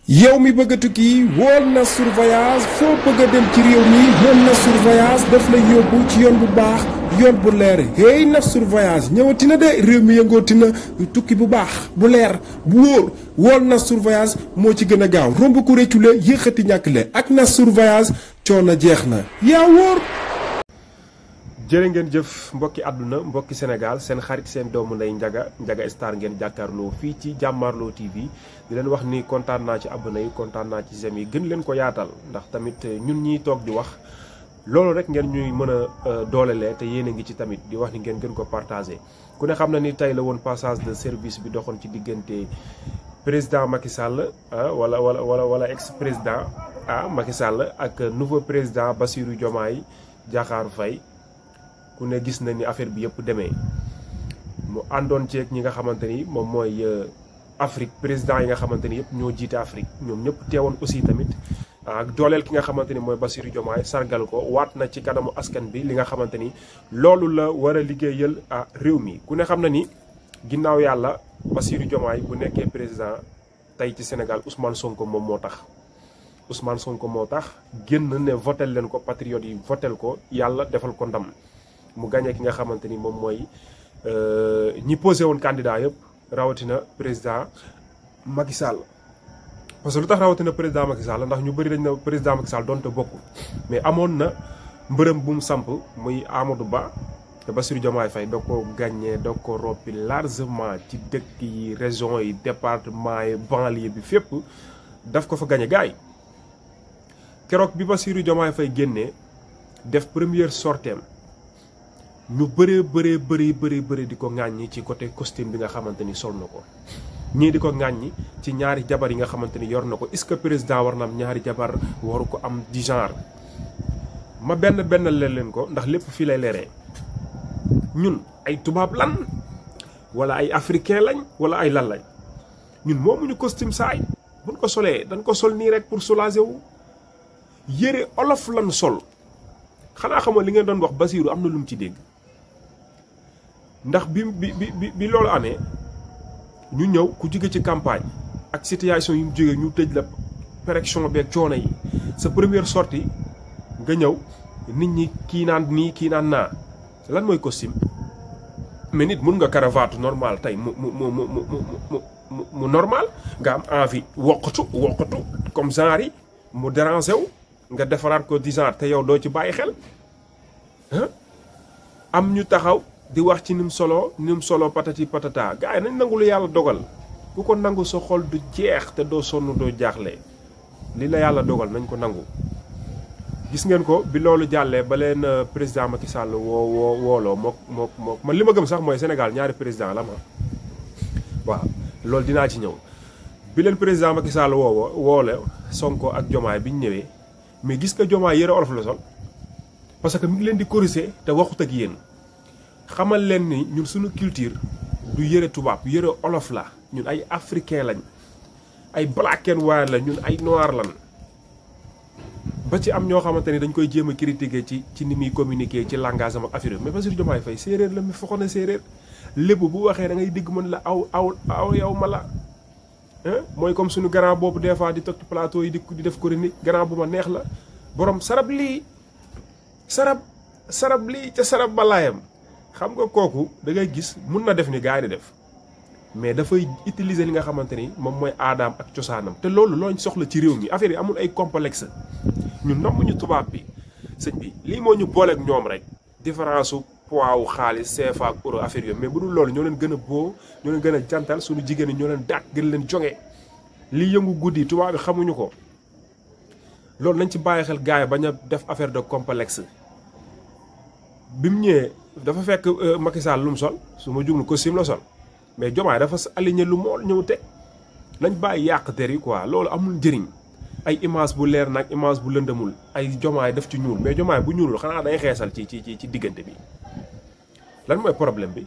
yow mi bëgg a tukki wool Nassour Voyage foo bëgg a dem ci réew mi moom Nassour Voyage daf lay yóbbu ci yoon bu baax yoon bu leer hey Nassour Voyage ñëwati na de réew mi yëngooti na tukki bu baax bu leer bu wóor wool Nassour Voyage moo ci gën a gaaw romb ku réccule yéexati ñàkk le ak Nassour Voyage coono jeex na yaa wóor. jërë ngeen jëf mbokki àdduna mbokki Sénégal seen xarit seen doomu ndey Ndiaga Star ngeen jàkkaarloo fii ci Jàmmaarloo TV di leen wax ni kontaan naa ci abonné yi kontaan naa ci j'aime yi gën leen ko yaatal ndax tamit ñun ñiy toog di wax loolu rek ngeen ñuy mën a doolelee te yéen a ngi ci tamit di wax ni ngeen gën ko partagé. ku ne xam na ni tey la woon passage de service bi doxoon ci diggante président Macky Sall wala ex président Macky Sall ak nouveau président Bassirou Diomaye Diakhar Faye. ku ne gis na ni affaire bi yëpp demee mu àndoon ceeg ñi nga xamante ni moom mooy Afrique président yi nga xamante ni yëpp ñoo jiite Afrique ñoom ñëpp teewoon aussi tamit ak dooleel ki nga xamante ni mooy Bassirou Diomaye sargal ko waat na ci kanamu askan bi li nga xamante ni loolu la war a liggéeyal réew mi. ku ne xam na ni ginnaaw yàlla Bassirou Diomaye bu nekkee président tey ci Sénégal Ousmane Sonko moom moo tax. Ousmane Sonko moo tax génn ne votel leen ko patriotes yi votel ko yàlla defal ko ndam. mu gagné ki nga xamante ni moom mooy ñi posé woon candidat yëpp rawatina président Macky Sall parce que lu tax rawatina président Macky Sall ndax ñu bëri dañ na président Macky Sall doonte bokk mais amoon na mbërëm bu mu samp muy Amadou Ba te Bassirou Diomaye Faye da ko gagné da ko roppi largement ci dëkk yi région yi département yi banlieue bi fépp daf ko fa gagné gars yi keroog bi Bassirou Diomaye Faye génnee def première sorteem ñu bëri di ko ŋàññi ci côté costume bi nga xamante ni sol na ko ñii di ko ŋàññi ci ñaari jabar yi nga xamante ni yor na ko est-ce que président war na am ñaari jabar waru ko am di genre ma benn leen ko ndax lépp fii lay leeree ñun ay tubaab lan wala ay africain lañ wala ay lan lañ ñun moomuñu costume saay buñ ko solee dañ ko sol nii rek pour soulager wu yére olof lan sol xanaa xamoo li ngeen doon wax Bassirou am na lu mu ci dégg ndax bi loolu amee ñu ñëw ku jóge ci campagne ak situation yi mu jógee ñu tëj la pression beeg coono yi sa première sortie nga ñëw nit ñi kii naan nii kii naan naa lan mooy costume mais nit mun nga cravate normal tey mu normal nga am envie woqatu comme genre yi mu déranger wu nga defaraat ko di genre te yow doo ci bàyyi xel am ñu taxaw di wax ci ni mu solo patati patata gars yi nañ nangu lu yàlla dogal ku ko nangu sa xol du jeex te doo sonn doo jaaxle li la yàlla dogal nañ ko nangu. gis ngeen ko bi loolu jàllee ba leen président Macky Sall wooloo mook man li ma gëm sax mooy Sénégal ñaari président la ma waaw loolu dinaa ci ñëw bi leen président Macky Sall woole Sonko ak Diomaye bi ñu ñëwee mais gis nga Diomaye yëre olof la sol parce que mi ngi leen di corriger te waxut ak yéen. xamal leen ni ñun suñu culture du yëre tubaab yëre olof la ñun ay africain lañ ay black and white la ñun ay noir lan ba ci am ñoo xamante ni dañ koy jéem a critiquer ci ni muy communiquer ci langage am ak affaire mais Bassirou Diomaye Faye séeréer la mi foxo na séeréer lébu bu waxee da ngay dégg mën la aw yow ma la mooy comme suñu grand boobu des fois di toog ci plateau yi di def chronique grand bu ma neex la borom sarab lii ca sarab balaayam xam nga kooku da ngay gis mun na def ni gars yi di def mais dafay utiliser li nga xamante ni moom mooy aadaam ak cosaanam te loolu looñ soxla ci réew mi affaire yi amul ay complexe ñun nammuñu tubaab bi sëñ bi lii moo ñu booleeg ñoom rek différence su poids wu xaalis CFA ak euro affaire yooyu mais bu dul loolu ñoo leen gën a ñoo leen gën a jantal suñu jigéen ñi ñoo leen dàq gën leen jonge lii yëngu guddi tubaab bi xamuñu ko loolu nañ ci bàyyi xel gars yi bañ a def affaire de complexe bi mu ñëwee dafa fekk Macky Sall lu mu sol su ma juglu costume la sol mais Diomaye dafa aligné lu mool ñëw teg nañ bàyyi yàq der yi quoi loolu amul njëriñ ay image bu leer nag image bu lëndëmul ay Diomaye def ci ñuul mais Diomaye bu ñuulul xanaa day xeesal ci diggante bi lan mooy problème bi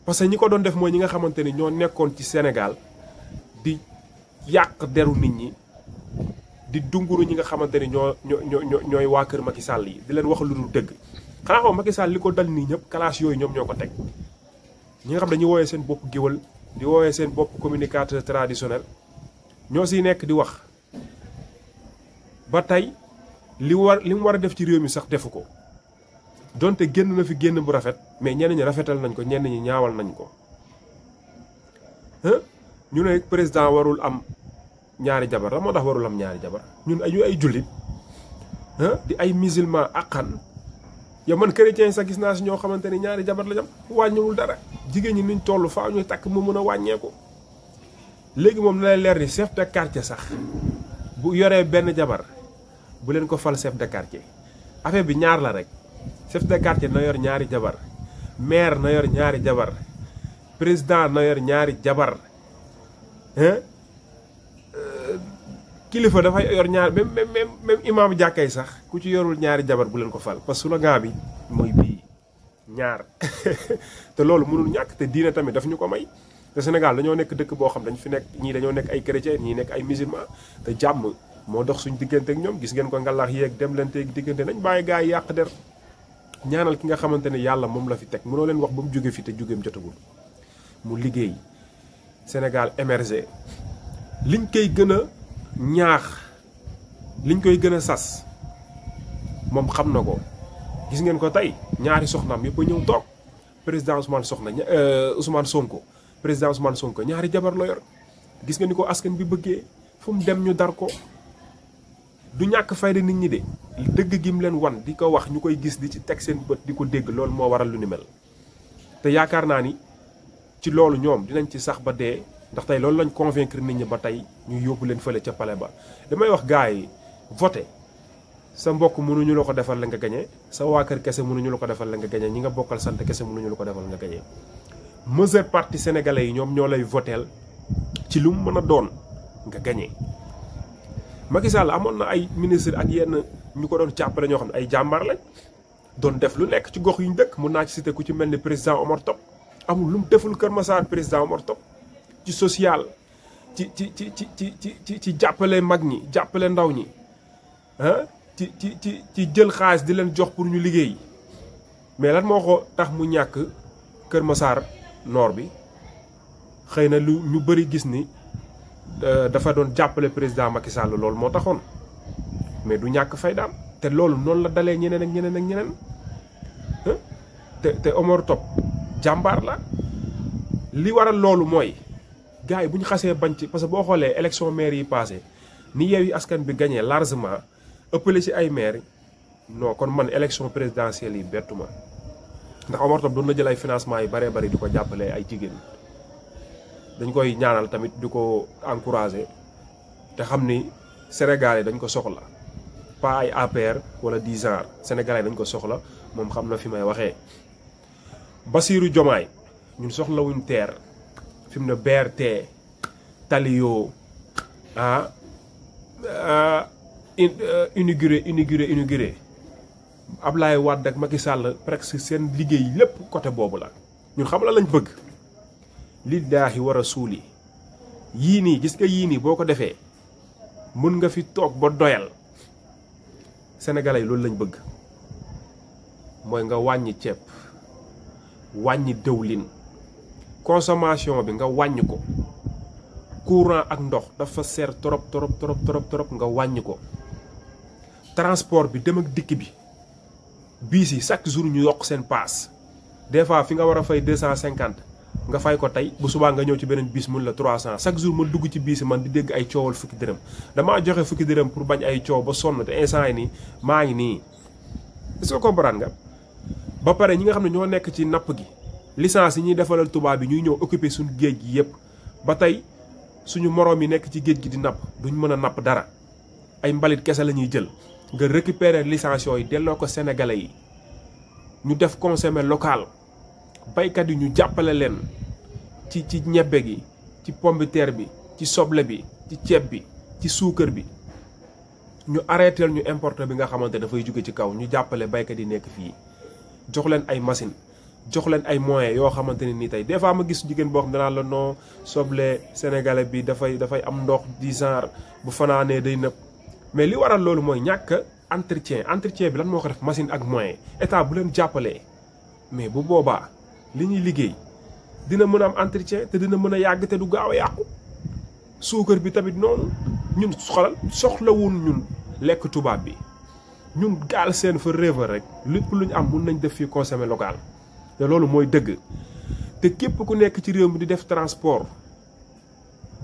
parce que ñi ko doon def mooy ñi nga xamante ni ñoo nekkoon ci Sénégal di yàq deru nit ñi di dunguru ñi nga xamante ni ñooy waa kër Macky Sall yi di leen wax lu dul dëgg xanaa xaw Macky Sall li ko dal nii ñëpp classe yooyu ñoom ñoo ko teg ñi nga xam dañuy woowee seen bopp géwël di woowee seen bopp communicateur traditionnel ñoo siy nekk di wax ba tey li mu war a def ci réew mi sax defu ko donte génn na fi génn bu rafet mais ñenn ñi rafetal nañ ko ñenn ñi ñaawal nañ ko ñu ne président warul am ñaari jabar la moo tax warul am ñaari jabar ñun ay jullit di ay musulman aqan yow man chrétien sax gis naa si ñoo xamante ni ñaari jabar la jam wàññiwul dara jigéen ñi niñ toll faa ñuy takk mu mën a wàññeeku léegi moom na lay leer ni chef de quartier sax bu yoree benn jabar bu leen ko fal chef de quartier affaire bi ñaar la rek chef de quartier na yor ñaari jabar maire na yor ñaari jabar président na yor ñaari jabar kilifa dafay yor ñaar même imam jàkkay sax ku ci yorul ñaari jabar bu leen ko fal parce que slogan bi mooy bii ñaar te loolu mënul ñàkk te diine tamit daf ñu ko may te Sénégal dañoo nekk dëkk boo xam dañ fi nekk ñii dañoo nekk ay chrétien ñii nekk ay musulman te jàmm moo dox suñ diggante ak ñoom gis ngeen ko ngalax yeeg dem leen teeg diggante nañ bàyyi gaa yi yàq der ñaanal ki nga xamante ne yàlla moom la fi teg mënoo leen wax ba mu jóge fi te jógeem jotagul mu liggéey Sénégal émergé liñ koy gën a ñaax liñ koy gën a sas moom xam na ko gis ngeen ko tey ñaari soxnaam yëpp a ñëw toog président Ousmane Sonko président Ousmane Sonko ñaari jabar la yor gis nga ni ko askan bi bëggee fu mu dem ñu dar ko du ñàkk fayda nit ñi de dëgg gi mu leen wan di ko wax ñu koy gis di ci teg seen bët di ko dégg loolu moo waral lu ni mel te yaakaar naa ni ci loolu ñoom dinañ ci sax ba dee ndax tey loolu lañ convaincre nit ñi ba tey ñu yóbbu leen fële ca palais ba damay wax gars yi voté sa mbokk mënuñu la ko defal la nga gañe sa waa kër kese mënuñu la ko defal la nga gañe ñi nga bokkal sant kese mënuñu la ko defal nga gañe majeure partie sénégalais yi ñoom ñoo lay voteel ci lu mu mën a doon nga gañe Macky Sall amoon na ay ministre ak yenn ñu ko doon jàppale ñoo xam ne ay jàmbaar lañ doon def lu nekk ci gox yu ñu dëkk mun naa ci cité ku ci mel ni président Omar Top amul lu mu deful Kër Massar président Omar Top ci social ci jàppale mag ñi jàppale ndaw ñi ci jël xaalis di leen jox pour ñu liggéey mais lan moo ko tax mu ñàkk Kër Massar nord bi xëy na lu ñu bëri gis ni dafa doon jàppale président Macky Sall loolu moo taxoon mais du ñàkk faydaam te loolu noonu la dalee ñeneen ak ñeneen ak ñeneen te Omar Top jàmbaar la li waral loolu mooy gars yi bu ñu xasee bañ ci parce que boo xoolee élection maire yi passé ni Yewwi Askan bi gagné largement ëppale ci ay maire non kon man élection présidentielle yi bettu ma ndax Omar Top doon na jël ay financement yi baree bari di ko jàppale ay jigéen dañ koy ñaanal tamit di ko encourager te xam ni Sénégalais dañ ko soxla pas ay APR wala 10 ans Sénégalais dañ ko soxla moom xam na fi may waxee. Bassirou Diomaye ñun soxlawuñ teer fi mu ne BRT Talio inauguré Ablaye Wade ak Macky Sall presque seen liggéey lépp côté boobu la ñun xam la lañ bëgg. lillaahi wa rasuuli yii nii gis nga yii nii boo ko defee mën nga fi toog ba doyal sénégalais yi loolu lañ bëgg mooy nga wàññi ceeb wàññi dëwlin consommation bi nga wàññi ko courant ak ndox dafa seer trop nga wàññi ko transport bi dem ak dikk bi biis yi chaque jour ñu yokk seen paas des fois fi nga war a fay 250 nga fay ko tey bu subaa nga ñëw ci beneen bis mun la 300 chaque jour ma dugg ci biis man di dégg ay coowal fukki dërëm damaa joxe fukki dërëm pour bañ ay coow ba sonn te instant yi nii maa ngi nii est-ce que comprendre nga ba pare ñi nga xam ne ñoo nekk ci napp gi licence yi ñuy defalal tubaab bi ñuy ñëw occuper suñu géej gi yëpp ba tey suñu moroom yi nekk ci géej gi di napp duñ mën a napp dara ay mbalit kese la ñuy jël nga récupérer licence yooyu delloo ko sénégalais yi ñu def consommer local baykat yi ñu jàppale leen ci ñebbe gi ci pomme de terre bi ci soble bi ci ceeb bi ci suukar bi ñu arrêté ñu importer bi nga xamante dafay jóge ci kaw ñu jàppale baykat yi nekk fii jox leen ay machine jox leen ay moyens yoo xamante ne nii tey des fois ma gis jigéen boo xam danaa la non soble sénégalais bi dafay am ndox di genre bu fanaanee day nëb mais li waral loolu mooy ñàkk entretien bi lan moo ko def machine ak moyen état bu leen jàppalee mais bu boobaa li ñuy liggéey dina mën a am entretien te dina mën a yàgg te du gaaw a yàqu suukar bi tamit noonu ñun xolal soxlawun ñun lekk tubaab bi ñun gaal seen fa réewa rek lépp lu ñu am mun nañ def fii consommer local te loolu mooy dëgg te képp ku nekk ci réew mi di def transport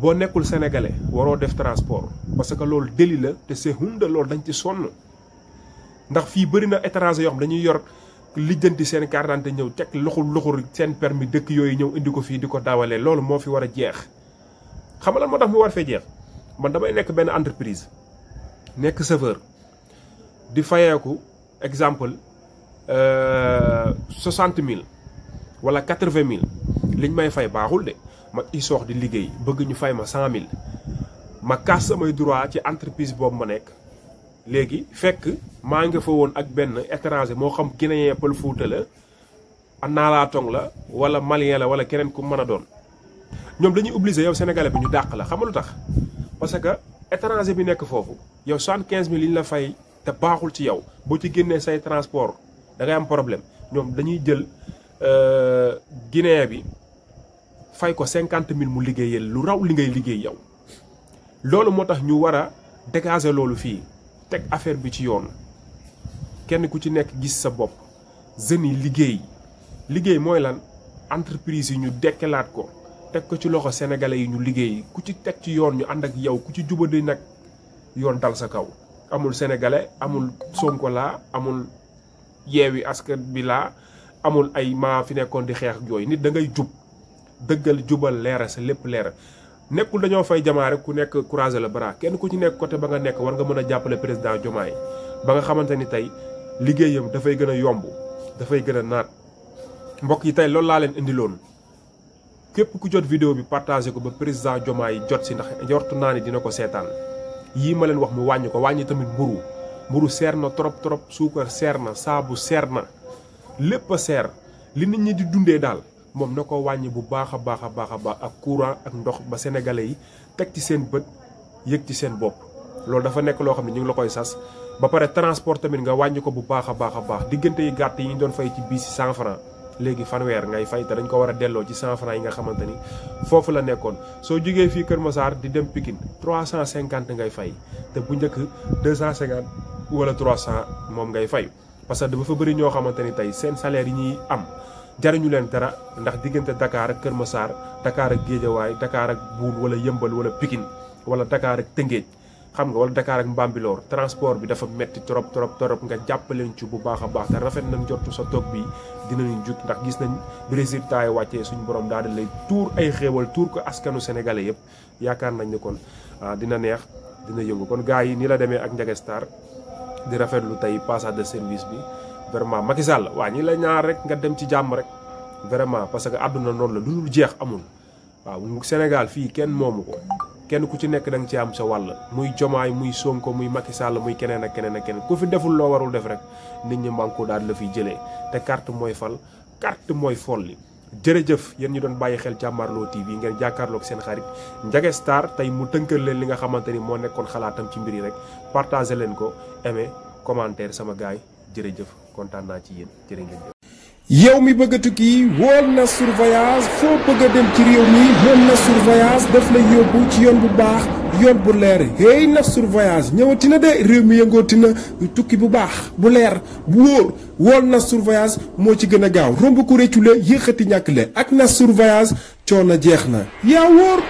boo nekkul sénégalais waroo def transport parce que loolu déli la te c'est honte loolu dañ ci sonn ndax fii bëri na étranger yoo xam dañuy yor lijjanti seen carte d'identité ñëw teg loxur seen permis dëkk yooyu ñëw indi ko fii di ko dawalee loolu moo fi war a jeex xam nga lan moo tax mu war fee jeex man damay nekk benn entreprise nekk chauffeur di fayeeku exemple 60 000 wala 80 000 liñ may fay baaxul de ma isoox di liggéey bëgg ñu fay ma 100 000 ma kaas samay droit ci entreprise boobu ma nekk léegi fekk maa nga fa woon ak benn étranger moo xam guinéen pël Fuuta la naalaatong la wala malien la wala keneen ku mën a doon ñoom dañuy obligé yow sénégalais bi ñu dàq la xam nga lu tax parce que étranger bi nekk foofu yow 75 000 li ñu la fay te baaxul ci yow boo ci génnee say transport da ngay am problème ñoom dañuy jël guinéen bi fay ko 50 000 mu liggéeyal lu raw li ngay liggéey yow loolu moo tax ñu war a dégager loolu fii teg affaire bi ci yoon kenn ku ci nekk gis sa bopp jeunes yi liggéey mooy lan entreprise yi ñu dekkalaat ko teg ko ci loxo sénégalais yi ñu liggéey ku ci teg ci yoon ñu ànd ak yow ku ci jubadi nag yoon dal sa kaw amul sénégalais amul Sonko laa amul yeewi askan bi laa amul ay maa fi nekkoon di xeex ak yooyu nit da ngay jub dëggal jubal leera sa lépp leera nekkul dañoo fay jamaa rek ku nekk croiser le bras kenn ku ci nekk côté ba nga nekk war nga mën a jàppale président Diomaye ba nga xamante ni tey liggéeyam dafay gën a yomb dafay gën a naat mbokk yi tey loolu laa leen indiloon képp ku jot vidéo bi partagé ko ba président Diomaye jot si ndax njortu naa ni dina ko seetaan yii ma leen wax mu wàññi ko wàññi tamit mburu seer na trop suukar seer na saabu seer na lépp a seer li nit ñi di dundee daal moom na ko wàññi bu baax a baax ak courant ak ndox ba sénégalais yi teg ci seen bët yëg ci seen bopp loolu dafa nekk loo xam ne ñu ngi la koy sas ba pare transport tamit nga wàññi ko bu baax a baax diggante yi gàtt yi ñu doon fay ci biis yi 100 francs léegi fanweer ngay fay te dañ ko war a delloo ci 100 francs yi nga xamante ni foofu la nekkoon soo jógee fii Kër Massar di dem Pikine 350 ngay fay te bu njëkk 250 wala 300 moom ngay fay parce que dafa fa bëri ñoo xamante ni tey seen salaire yi ñuy am jariñu leen dara ndax diggante Dakar ak Kër Massar Dakar ak Géejawaay Dakar ak Buun wala Yëmbal wala Pikine wala Dakar ak Tëngéej xam nga wala Dakar ak Mbambilor transport bi dafa metti trop nga jàppaleen ci bu baax a baax te rafet nañ jortu sa toog bi dinañu jug ndax gis nañ bi résultat yi wàccee suñu borom daal di lay tuur ay xéewal tuur ko askanu sénégalais yëpp yaakaar nañ ne kon dina neex dina yëngu kon gars yi ni la demee ak Ndiaga Star di rafetlu tey passage de service bi vraiment Macky Sall waa ñi la ñaar rek nga dem ci jàmm rek vraiment parce que àdduna noonu la lu dul jeex amul waaw Sénégal fii kenn moomu ko kenn ku ci nekk da nga ci am sa wàll muy Diomaye muy Sonko muy Macky Sall muy keneen ak keneen ku fi deful loo warul def rek nit ñi manko daal la fiy jëlee te carte mooy fal carte mooy folli jërëjëf yéen ñu doon bàyyi xel Jàmmaarloo TV ngeen jàkkaarloog seen xarit Ndiaga Star tey mu tënkal leen li nga xamante ni moo nekkoon xalaatam ci mbir yi rek partagé leen ko aimé commentaire sama gaay jërëjëf kontaan naa ci yéen jërë ngeen jëf. yow mi bëgg a tukki wool Nassour Voyage foo bëgg a dem ci réew mi moom Nassour Voyage daf lay yóbbu ci yoon bu baax yoon bu leer hey Nassour Voyage ñëwati na de réew mi yëngooti na tukki bu baax bu leer bu wóor wool Nassour Voyage moo ci gën a gaaw romb ko réccu la yéexati ñàkk le ak Nassour Voyage coono jeex na yaa wóor.